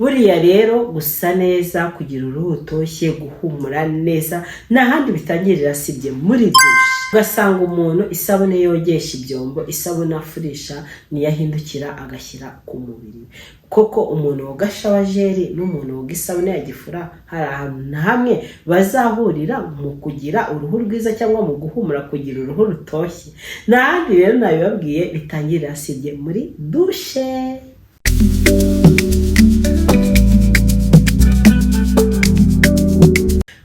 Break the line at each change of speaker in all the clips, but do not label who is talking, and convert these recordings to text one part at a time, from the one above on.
Buriya rero gusa neza, kugira uruhu rutoshye, guhumura neza, nta handi bitangirira sibye muri douche. Ugasanga umuntu isabune yogesha ibyombo, isabune afurisha, niyo ahindukira agashyira ku mubiri. Koko umuntu woga shower gel n'umuntu woga isabune ya gifura, hari ahantu na hamwe bazahurira mu kugira uruhu rwiza cyangwa mu guhumura, kugira uruhu rutoshye? Nta handi rero nabibabwiye bitangirira sibye muri douche.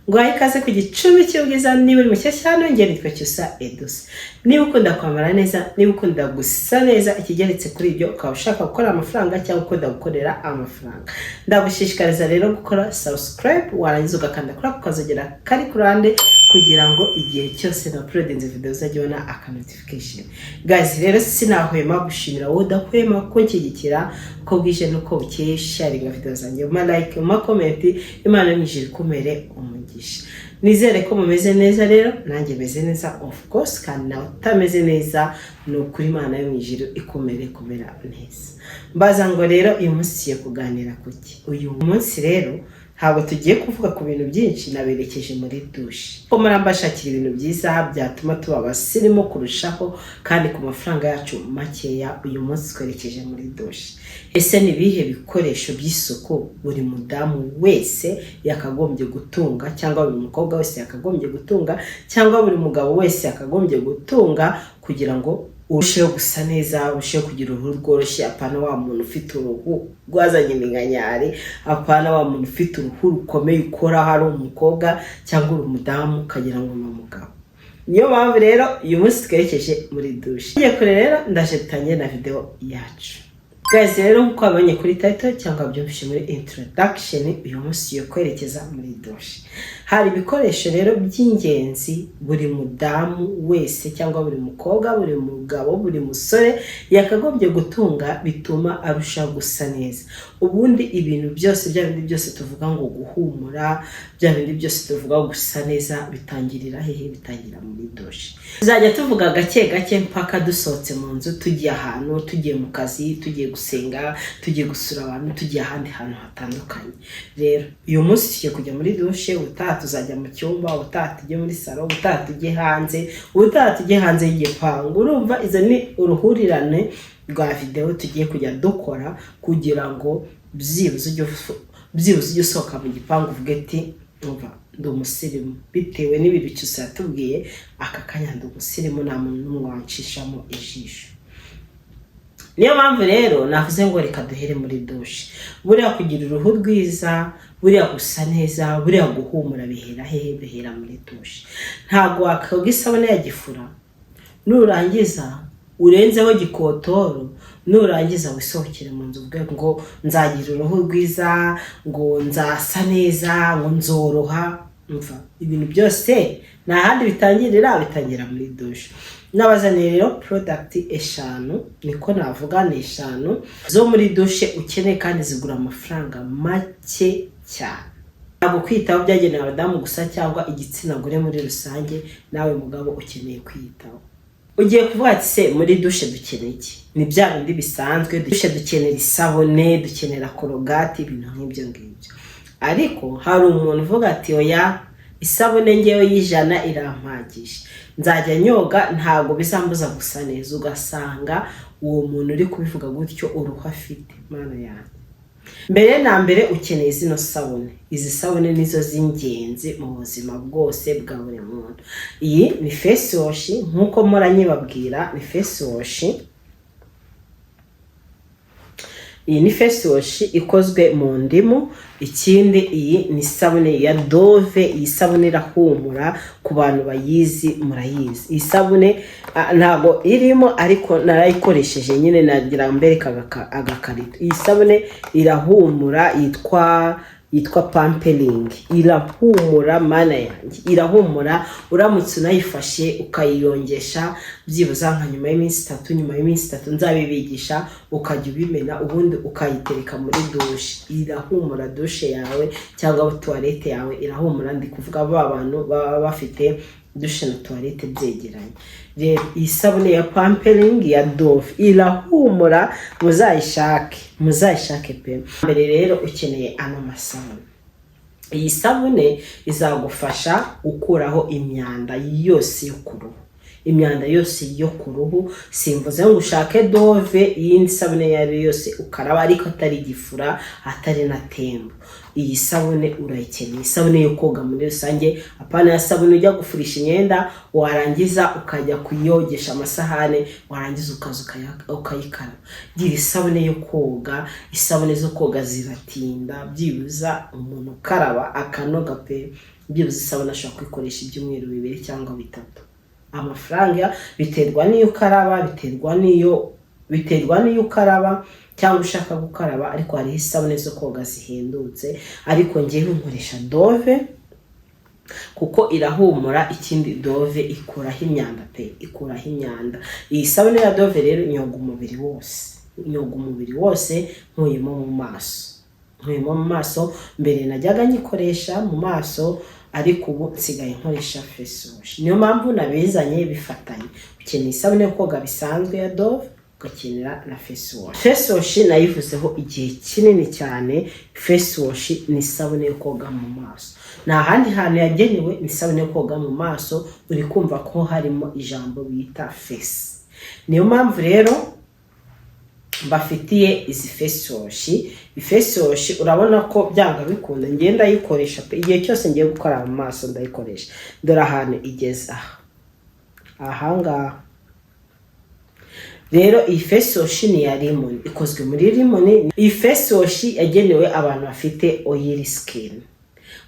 Nguhaye ikaze ku Gicumbi cy'Ubwiza. Niba uri mushyashya hano, njye nitwa Cyusa Edusa. Niba ukunda kwambara neza, niba ukunda gusa neza, ikigeretse kuri ibyo ukaba ushaka gukora amafaranga cyangwa ukunda gukorera amafaranga, ndagushishikariza rero gukora subscribe, warangiza ugakanda kuri ako kazogera kari ku ruhande, kugira ngo igihe cyose na uploadinze video uzajya ubona aka notification. Guys, rero sinahwema gushimira wowe udahwema kunshyigikira uko bwije n'uko bukeye, sharinga video zanjye, mu like, mu comment. Imana yo mu ijuru ikumere umugisha. Nizere ko mumeze neza rero, nanjye meze neza of course, kandi nawe utameze neza, ni ukuri Imana yo mu ijuru ikumere kumera neza. Mbaza ngo rero uyu munsi tugiye kuganira kuki? Uyu munsi rero ntabwo tugiye kuvuga ku bintu byinshi, naberekeje muri douche, ko murambashakira ibintu byiza byatuma tuba abasirimu kurushaho kandi ku mafaranga yacu makeya. Uyu munsi twerekeje muri douche. Ese ni ibihe bikoresho by'isuku buri mudamu wese yakagombye gutunga, cyangwa buri mukobwa wese yakagombye gutunga, cyangwa buri mugabo wese yakagombye gutunga, kugira ngo urusheho gusa neza, urusheho kugira uruhu rworoshye? Apana wa muntu ufite uruhu rwazanye iminkanyari, apana wa muntu ufite uruhu rukomeye ukora hari umukobwa cyangwa uri umudamu ukagira ngo ni umugabo. Niyo mpamvu rero uyu munsi twerekeje muri douche. Tugiye kure rero, ndaje dutangire na video yacu. Guys, rero nk'uko wabonye kuri title cyangwa byumvise muri introduction, uyu munsi tugiye kwerekeza muri douche. Hari ibikoresho rero by'ingenzi buri mudamu wese cyangwa buri mukobwa, buri mugabo, buri musore yakagombye gutunga, bituma arushaho gusa neza. Ubundi ibintu byose, bya bindi byose tuvuga ngo guhumura, bya bindi byose tuvuga gusa neza, bitangirira hehe? Bitangira muri douche. Tuzajya tuvuga gake gake mpaka dusohotse mu nzu, tugiye ahantu, tugiye mu kazi, tugiye gusenga, tugiye gusura abantu, tugiye ahandi hantu hatandukanye. Rero uyu munsi tugiye kujya muri douche, ubutaha tuzajya mu cyumba, ubutaha tujye muri salon, ubutaha tujye hanze, ubutaha tujye hanze y'igipangu. Urumva izo ni uruhurirane rwa videwo tugiye kujya dukora, kugira ngo byibuze ujye usohoka mu gipangu uvuge ati: "Umva, ndi umusirimu." Bitewe n'ibintu Cyusa yatubwiye aka kanya, ndi umusirimu, nta muntu n'umwe wanshishamo ijisho. Niyo mpamvu rero navuze ngo reka duhere muri douche. Buriya kugira uruhu rwiza, buriya gusa neza, buriya guhumura, bihera hehe? Bihera muri douche. Ntabwo wakoga isabune ya gifura, nurangiza urenzeho gikotoro, nurangiza wisohokere mu nzu uvuge ngo nzagira uruhu rwiza, ngo nzasa neza, ngo nzoroha. Mva, ibintu byose nta handi bitangirira, bitangira muri douche. Nabazaniye rero product eshanu, niko navuga, ni eshanu zo muri douche ukeneye, kandi zigura amafaranga make cyane. Ntabwo kwitaho byagenewe abadamu gusa cyangwa igitsina gore muri rusange, nawe mugabo ukeneye kwiyitaho. Ugiye kuvuga ati: "Se muri douche dukeneye iki?" Ni bya bindi bisanzwe, douche dukenera isabune, dukenera Colgate, ibintu nk'ibyo ngibyo. Ariko hari umuntu uvuga ati: "Oya, isabune ngewe y'ijana irampagije, nzajya nyoga, ntabwo bizambuza gusa neza." Ugasanga uwo muntu uri kubivuga gutyo, uruhu afite, Mana yanjye! Mbere na mbere ukeneye zino sabune. Izi sabune nizo z'ingenzi mu buzima bwose bwa buri muntu. Iyi ni face wash, nk'uko mpora nyibabwira, ni face wash. Iyi ni face wash ikozwe mu ndimu. Ikindi, iyi ni isabune ya Dove. Iyi sabune irahumura, ku bantu bayizi murayizi. Iyi sabune ntabwo irimo, ariko narayikoresheje nyine, nagira mbereka agakarito. Iyi sabune irahumura, yitwa Pampering. Irahumura, Mana yanjye, irahumura. Uramutse unayifashe ukayiyongesha byibuza nka nyuma y'iminsi 3, nyuma y'iminsi 3 nzabibigisha, ukajya ubimena, ubundi ukayitereka muri douche, irahumura. Douche yawe cyangwa toilette yawe irahumura. Ndi kuvuga ba bantu baba bafite Douche na toilette byegeranye. Rero iyi sabune ya pampering ya Dove irahumura, muzayishake, muzayishake pe. Mbere rero ukeneye ano masabune. Iyi sabune izagufasha gukuraho imyanda yose yo ku ruhu, imyanda yose yo ku ruhu. Simvuze ngo ushake Dove, iyindi sabune iyo ari yo yose ukaraba, ariko atari gifura, atari na Tembo. Iyi sabune urayikeneye, isabune yo koga muri rusange, apana ya sabune ujya gufurisha imyenda, warangiza ukajya kuyogesha amasahane, warangiza ukaza ukayikaraba. Gira isabune yo koga. Isabune zo koga ziratinda. Byibuza umuntu ukaraba akanoga pe, byibuze isabune ashobora kuyikoresha ibyumweru 2 cyangwa 3. Amafaranga biterwa n'iyo ukaraba, biterwa n'iyo ukaraba cyangwa ushaka gukaraba, ariko hariho isabune zo koga zihendutse. Ariko ngewe nkoresha Dove kuko irahumura. Ikindi, Dove ikuraho imyanda pe, ikuraho imyanda. Iyi sabune ya Dove rero nyoga umubiri wose, nyoga umubiri wose nkuyemo mu maso, nkuyemo mu maso. Mbere najyaga nyikoresha mu maso, ariko ubu nsigaye nkoresha face wash. Niyo mpamvu nabizanye bifatanye. Ukeneye isabune yo koga bisanzwe ya Dove, ugakenera na face wash. Face wash nayivuzeho igihe kinini cyane. Face wash ni isabune yo koga mu maso, nta handi hantu yagenewe, ni isabune yo koga mu maso. Uri kumva ko harimo ijambo bita face. Niyo mpamvu rero mbafitiye izi face wash. Face wash urabona ko byanga bikunda ngenda ndayikoresha pe. Igihe cyose ngiye gukora mu maso ndayikoresha. Dore ahantu igeze aha, ahangaha. Rero iyi face wash ni iya lemon, ikozwe muri lemon. Iyi face wash yagenewe abantu bafite oily skin.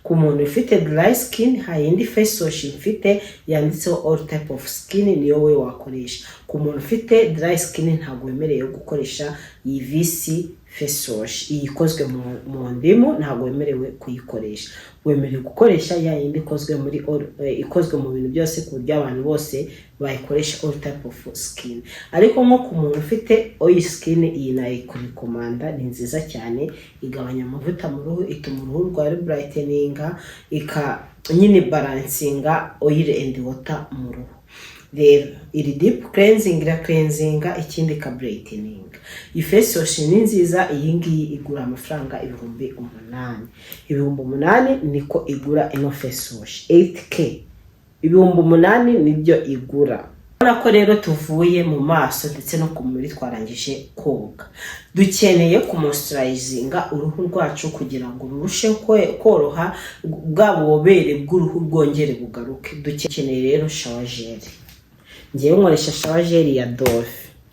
Ku muntu ufite dry skin, hari indi face wash mfite yanditseho all type of skin, niyo we wakoresha. Ku muntu ufite dry skin ntabwo wemerewe gukoresha iyi visi face wash. Iyi ikozwe mu ndimu ntabwo wemerewe kuyikoresha. Wemerewe gukoresha ya yindi ikozwe mu bintu byose, ku buryo abantu bose bayikoresha, all type of skin. Ariko nko ku muntu ufite oil skin, iyi nayikurecommanda, ni nziza cyane. Igabanya amavuta mu ruhu, ituma uruhu rwawe brighteninga, ika nyine balancinga oil and water mu ruhu. Rero iri deep cleansing, ira cleansinga, ikindi ika brightening. Iyi face wash ni nziza. Iyi ngiyi igura amafaranga 8000, 8000 niko igura ino face wash, 8K, 8000 nibyo igura. Urabona ko rero tuvuye mu maso ndetse no ku mubiri, twarangije koga. Dukeneye kumoisturizinga uruhu rwacu kugira ngo rurusheho koroha, bwa bubobere bw'uruhu bwongere bugaruke. Dukeneye rero shower gel. Ngewe nkoresha shower gel ya Dove.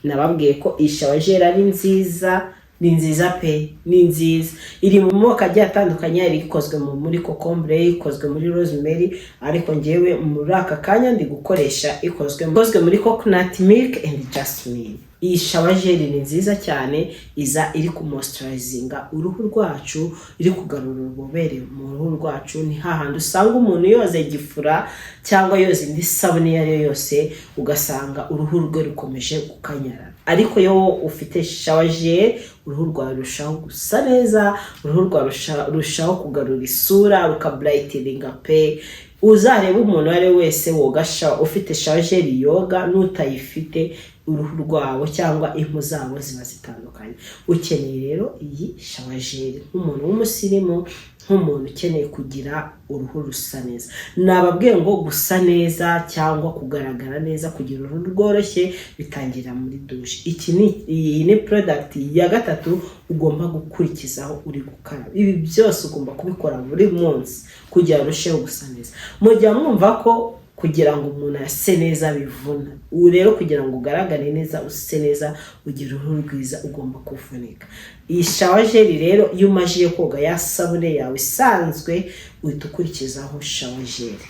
Nababwiye ko iyi shower gel ari nziza, ni nziza pe, ni nziza. Iri mu moko agiye atandukanye, hari ikozwe muri concombre, ikozwe muri rosemary, ariko ngewe muri aka kanya ndi gukoresha ikozwe muri coconut milk and jasmine. Iyi shower gel ni nziza cyane, iza iri kumoisturizinga uruhu rwacu, iri kugarura ububobere mu ruhu rwacu. Ni hahandi usanga umuntu yoza gifura cyangwa yoza indi sabune iyo ari yo yose, ugasanga uruhu rwe rukomeje gukanyara. Ariko iyo ufite shower gel, uruhu rwawe rurushaho gusa neza, uruhu rwawe rurushaho kugarura isura, rukabrighteninga pe. Uzareba umuntu uwo ari we wese woga ufite shower gel yoga n'utayifite, uruhu rwabo cyangwa impu zabo ziba zitandukanye. Ukeneye rero iyi shower gel nk'umuntu w'umusirimu, nk'umuntu ukeneye kugira uruhu rusa neza. Nababwiye ngo gusa neza cyangwa kugaragara neza, kugira uruhu rworoshye, bitangira muri douche. Iki ni iyi ni product ya gatatu ugomba gukurikizaho uri gukaraba. Ibi byose ugomba kubikora buri munsi kugira ngo urusheho gusa neza. Mujya mwumva ko kugira ngo umuntu ase neza bivuna. Ubu rero kugira ngo ugaragare neza, use neza, ugire uruhu rwiza, ugomba kuvunika. Iyi shower gel rero, iyo umajije koga ya sabune yawe isanzwe, uhita ukurikizaho shower gel,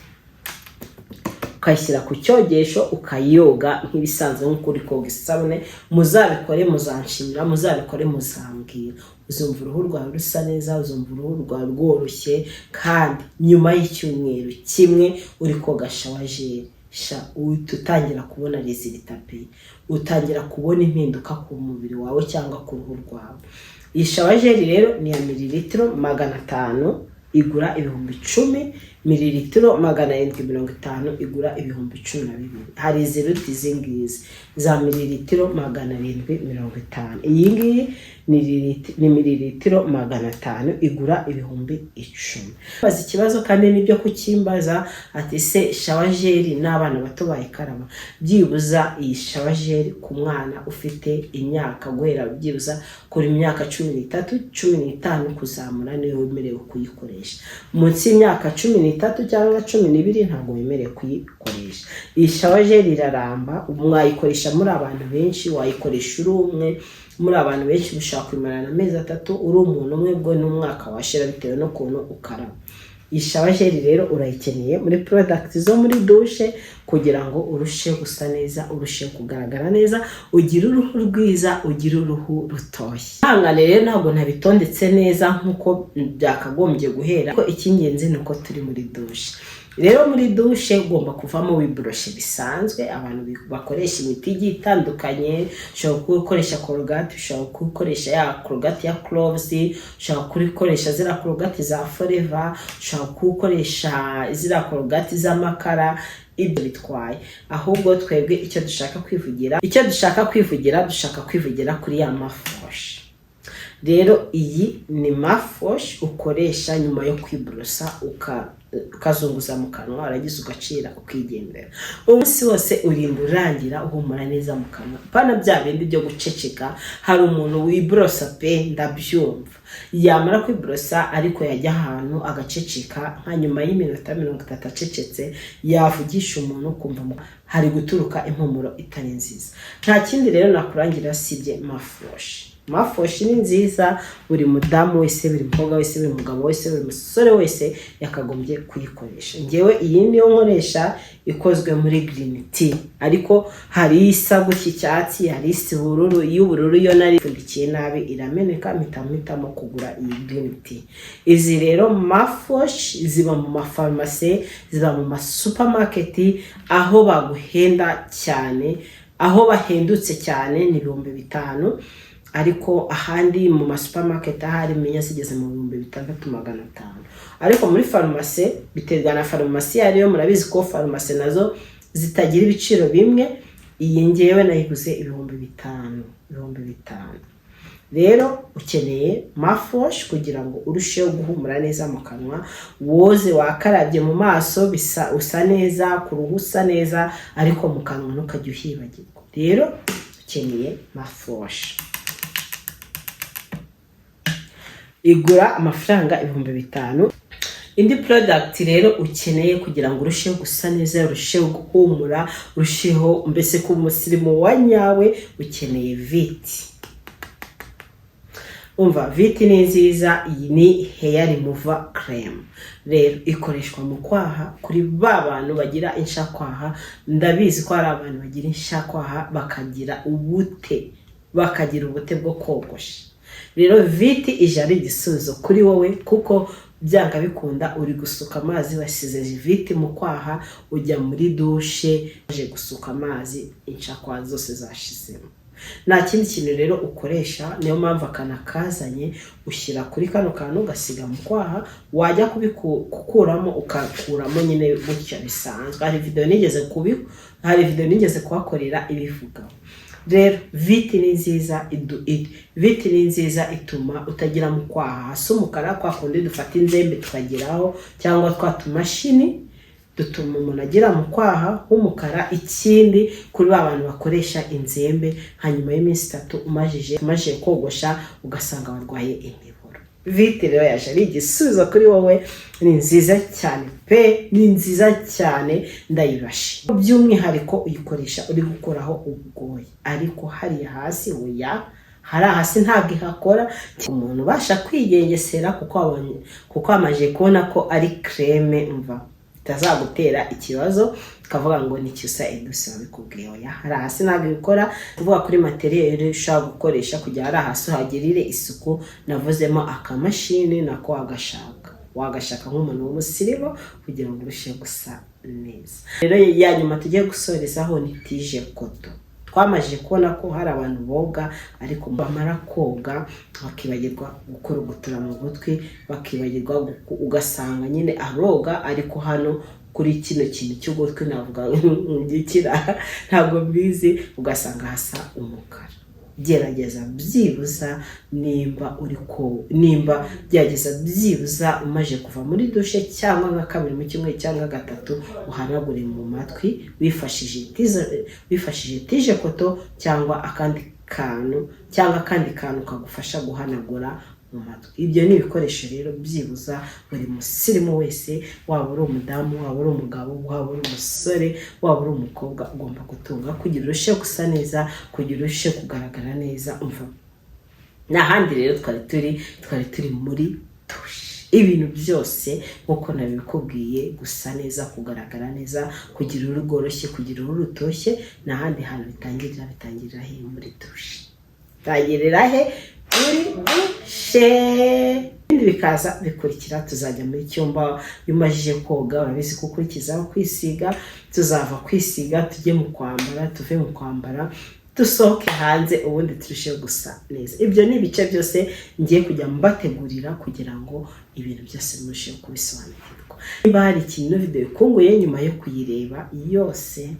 ukayishyira ku cyogesho, ukayoga nk'ibisanzwe nk'uko uri koga isabune. Muzabikore muzanshimira, muzabikore muzambwira. Uzumva uruhu rwawe rusa neza, uzumva uruhu rwawe rworoshye. Kandi nyuma y'icyumweru kimwe uri koga shower gel, sha uhita utangira kubona résultat pe, utangira kubona impinduka ku mubiri wawe cyangwa ku ruhu rwawe. Iyi shower gel rero ni iya mililitiro 500, igura 105,000. Mililitiro 750 igura 12,000. Hari iziruta izi ngizi za mililitiro 750. Iyi ngiyi ni mililitiro 500, igura 10,000. Baza ikibazo kandi nibyo kukimbaza, ati: "Se shower gel n'abana bato bayikaraba?" Byibuza iyi shower gel ku mwana ufite imyaka guhera byibuza kuri myaka 13, 15 kuzamura niwe wemerewe kuyikoresha. Munsi y'imyaka 13 cyangwa 12 ntabwo wemerewe kuyikoresha. Iyi shower gel iraramba, mwayikoresha muri abantu benshi, wayikoresha uri umwe, muri abantu benshi ushobora kuyimarana amezi 3, uri umuntu umwe bwo n'umwaka washira, bitewe n'ukuntu ukaraba. Iyi shower gel rero urayikeneye muri product zo muri douche kugira ngo urusheho gusa neza, urusheho kugaragara neza, ugire uruhu rwiza, ugire uruhu rutoshye. Ihangane rero, ntabwo nabitondetse neza nk'uko byakagombye guhera, ariko icy'ingenzi ni uko turi muri douche. Rero muri douche ugomba kuvamo wiboroshe bisanzwe. Abantu bakoresha imiti igiye itandukanye, ushobora gukoresha Colgate, ushobora gukoresha ya Colgate ya cloves, ushobora gukoresha ziriya Colgate za Forever, ushobora gukoresha ziriya Colgate z'amakara, ibyo bitwaye. Ahubwo twebwe icyo dushaka kwivugira, dushaka kwivugira kuri ya mouthwash. Rero iyi ni mouthwash ukoresha nyuma yo kwiborosa, ukazunguza mu kanwa, warangiza ugacira ukigendera. Umunsi wose urinda urangira uhumura neza mu kanwa, pana bya bindi byo guceceka. Hari umuntu wiborosa pe, ndabyumva, yamara kwiborosa ariko yajya ahantu agaceceka, nka nyuma y'iminota 30 acecetse, yavugisha umuntu ukumva hari guturuka impumuro itari nziza. Nta kindi rero nakurangira sibye mouthwash. Mouthwash ni nziza, buri mudamu wese, buri mukobwa wese, buri mugabo wese, buri musore wese yakagombye kuyikoresha. Ngewe iyi niyo nkoresha, ikozwe muri green tea, ariko hari isa gutya icyatsi, hari isa ubururu. Iy'ubururu yo nari ipfundikiye nabi irameneka, mpita mpitamo kugura iyi green tea. Izi rero mouthwash ziba mu mafarumasi, ziba mu masupamaketi, aho baguhenda cyane, aho bahendutse cyane ni 5000, ariko ahandi mu masupamaketi ahari menya zigeze mu 6500. Ariko muri farumasi, biterwa na farumasi iyo ariyo, murabizi ko farumasi nazo zitagira ibiciro bimwe. Iyi ngewe nayiguze 5000, 5000. Rero ukeneye mouthwash kugira ngo urusheho guhumura neza mu kanwa. Woze wakarabye mu maso bisa usa neza, ku ruhu usa neza, ariko mu kanwa ntukajya uhibagirwa. Rero ukeneye mouthwash, igura amafaranga 5000. Indi product rero ukeneye kugira ngo urusheho gusa neza, urusheho guhumura, urusheho mbese kuba umusirimu wa nyawe, ukeneye Veet. Umva, Veet ni nziza. Iyi ni hair remover cream. Rero ikoreshwa mu kwaha kuri ba bantu bagira inshakwaha. Ndabizi ko hari abantu bagira inshakwaha, bakagira ubute bwo kogosha. Rero Veet ije ari igisubizo kuri wowe, kuko byanga bikunda uri gusuka amazi, wasize Veet mu kwaha, ujya muri douche uje gusuka amazi, inshakwaha zose zashizemo. Nta kindi kintu rero ukoresha, niyo mpamvu akana kazanye, ushyira kuri kano kantu ugasiga mu kwaha, wajya gukuramo ukakuramo nyine gutya bisanzwe. Hari video nigeze kuhakorera ibivugaho. Rero Veet ni nziza, Veet ni nziza, ituma utagira mu kwaha hasi umukara, kwa kundi dufata inzembe tukageraho cyangwa twa tumashini dutuma umuntu agira mu kwaha h'umukara. Ikindi, kuri ba bantu bakoresha inzembe, hanyuma y'iminsi 3 umajije kogosha ugasanga barwaye imiburo, Veet rero yaje ari igisubizo kuri wowe. Ni nziza cyane pe, ni nziza cyane, ndayibashe. By'umwihariko uyikoresha uri gukuraho ubwoya, ariko hariya hasi oya, hari hasi ntabwo ihakora. Umuntu ubasha kwigengesera, kuko wamaze kubona ko ari crème, mva itazagutera ikibazo ukavuga ngo ni Cyusa Edouce wabikubwiye. Oya, hari hasi ntabwo ibikora. Kuvuga kuri matériel ushobora gukoresha kugira hari hasi uhagirire isuku, navuzemo akamashini, nako wagashaka nk'umuntu w'umusirimu kugira ngo urusheho gusa neza. Rero ya nyuma tugiye gusorezaho ni tige coton. Twamajije kubona ko hari abantu boga, ariko bamara koga bakibagirwa gukurugutura mu gutwi, bakibagirwa ugasanga nyine aroga, ariko hano kuri kino kintu cy'ugutwi, navuga ngikira, ntabwo mbizi, ugasanga hasa umukara. Gerageza byibuza nimba uri ko nimba gerageza byibuza umaze kuva muri douche, cyangwa nka kabiri mu cyumweru cyangwa gatatu, uhanagure mu matwi wifashishije tige coton cyangwa akandi kantu, cyangwa akandi kantu kagufasha guhanagura mu matwi. Ibyo ni ibikoresho rero byibuza buri musirimu wese, waba uri umudamu, waba uri umugabo, waba uri umusore, waba uri umukobwa, ugomba gutunga kugira urusheho gusa neza, kugira urusheho kugaragara neza. Umva, n'ahandi rero twari turi muri douche. Ibintu byose nk'uko nabikubwiye, gusa neza, kugaragara neza, kugira uruhu rworoshye, kugira uruhu rutoshye, ni ahandi hantu bitangirira. Bitangirira he? Muri douche. Bitangirira he? Muri douche. Ibindi bikaza bikurikira. Tuzajya muri cyumba. Iyo umajije koga, urabizi ko ukurikizaho kwisiga. Tuzava kwisiga tujye mu kwambara, tuve mu kwambara dusohoke hanze, ubundi turusheho gusa neza. Ibyo ni ibice byose ngiye kujya mbategurira kugira ngo ibintu byose murusheho kubisobanukirwa. Niba hari ikintu ino video ikunguye nyuma yo kuyireba yose,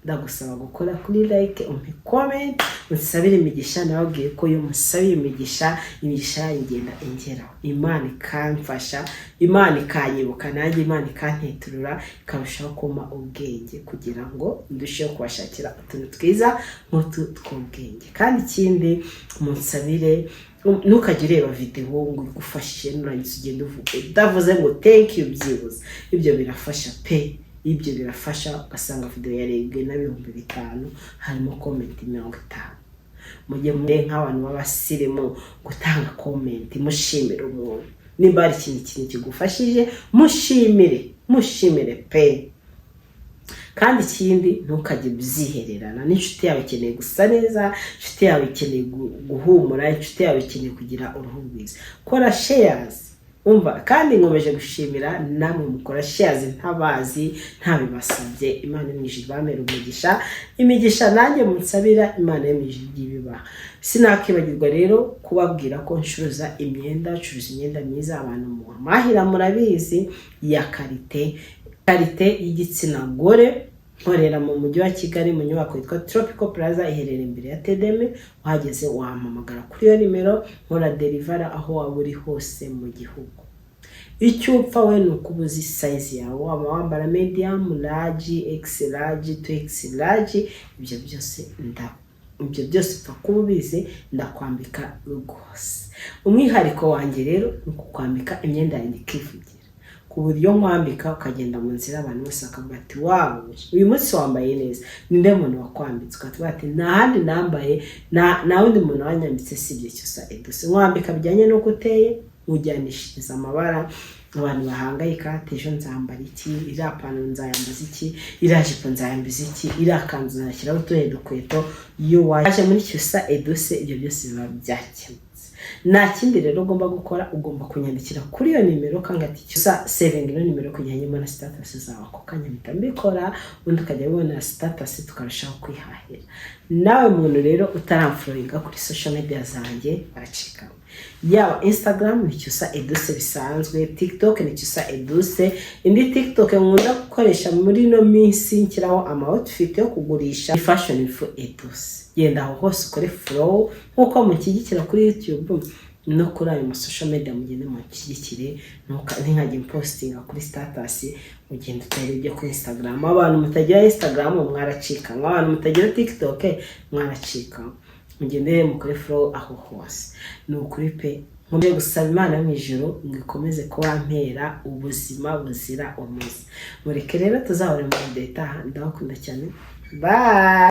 ndagusaba gukora kuri like, umpe comment, unsabire imigisha. Nababwiye ko iyo musabiye imigisha, imigisha yanyu igenda ingeraho, Imana ikamfasha, Imana ikanyibuka nanjye, Imana ikanteturura, ikarushaho kumpa ubwenge kugira ngo ndusheho kubashakira utuntu twiza nk'utu tw'ubwenge. Kandi ikindi, munsabire. Ntukajye ureba videwo ngo igufashije, nurangiza ugenda uvuga udavuze ngo "Thank you" byibuze. Ibyo birafasha pe, ibyo birafasha. Ugasanga videwo yarebwe na 5000, harimo comment 50. Mujye muri nk'abantu b'abasirimu gutanga comment mushimira umuntu. Nimba hari ikintu kigufashije, mushimire, mushimire pe. Kandi ikindi, ntukajye ubyihererana. N'inshuti yawe ikeneye gusa neza, inshuti yawe ikeneye guhumura, inshuti yawe ikeneye kugira uruhu rwiza. Kora share. Umva, kandi nkomeje gushimira namwe mukora share ntabazi, ntabibasabye. Imana yo mu ijuru ibamere umugisha. Imigisha nanjye munsabira, Imana yo mu ijuru ibibaha. Sinakibagirwa rero kubabwira ko ncuruza imyenda, ncuruza imyenda myiza abantu muhahira, murabizi, ya qualité, qualité y'igitsina gore. Nkorera mu mujyi wa Kigali mu nyubako yitwa Tropical Plaza, iherereye imbere ya Tedeme. Uhageze wampamagara kuri iyo nimero. Nkora delivery aho waba uri hose mu gihugu. Icyo upfa we ni uko uzi size yawe, waba wambara medium, large, X large, 2X large, ibyo byose upfa kuba ubizi, ndakwambika rwose. Umwihariko wanjye rero ni ukukwambika imyenda yanjye ikivugira, ku buryo nkwambika ukagenda mu nzira, abantu bose bakavuga ati: "Wow, uyu munsi wambaye neza, ninde muntu wakwambitse?" Ukatuvuga ati: "Nta handi nambaye, nta wundi muntu wanyambitse si ibyo Cyusa Eduse." Nkwambika bijyanye n'uko uteye, ujyanishiriza amabara. Abantu bahangayika ati: "Ejo nzambara iki? Iriya pantaro nzayambaza iki? Iriya jipo nzayambaza iki? Iriya kanzu nzashyiraho utuhe dukweto?" Iyo waje muri Cyusa Eduse, ibyo byose biba byakemutse. Nta kindi rero ugomba gukora, ugomba kunyandikira kuri iyo nimero, kanga ati: "Cyusa, savinga ino nimero kugira ngo mbone status zawe." Ako kanya mpita mbikora, ubundi ukajya ubona status, tukarushaho kwihahira. Nawe muntu rero utaramfollowinga kuri social media zanjye, baracikamo. Yaba Instagram ni Cyusa Eduse bisanzwe, TikTok ni Cyusa Eduse. Indi TikTok nkunda gukoresha muri ino minsi nshyiraho ama outfit yo kugurisha, Fashion Info Eduse. Genda aho hose ukore follow. Nk'uko mushyigikira kuri YouTube, no kuri ayo ma social media mugende mushyigikire. Ntinkajye mpostinga kuri status ugenda utarebye kuri Instagram. Abantu mutagira Instagram mwaracika, abantu mutagira TikTok mwaracika. Mugendere mukore follow aho hose. Ni ukuri pe, nkomeje gusaba Imana yo mu ijuru ngo ikomeze kubampera ubuzima buzira umuze. Mureke rero tuzahore mu video itaha. Ndabakunda cyane, bye.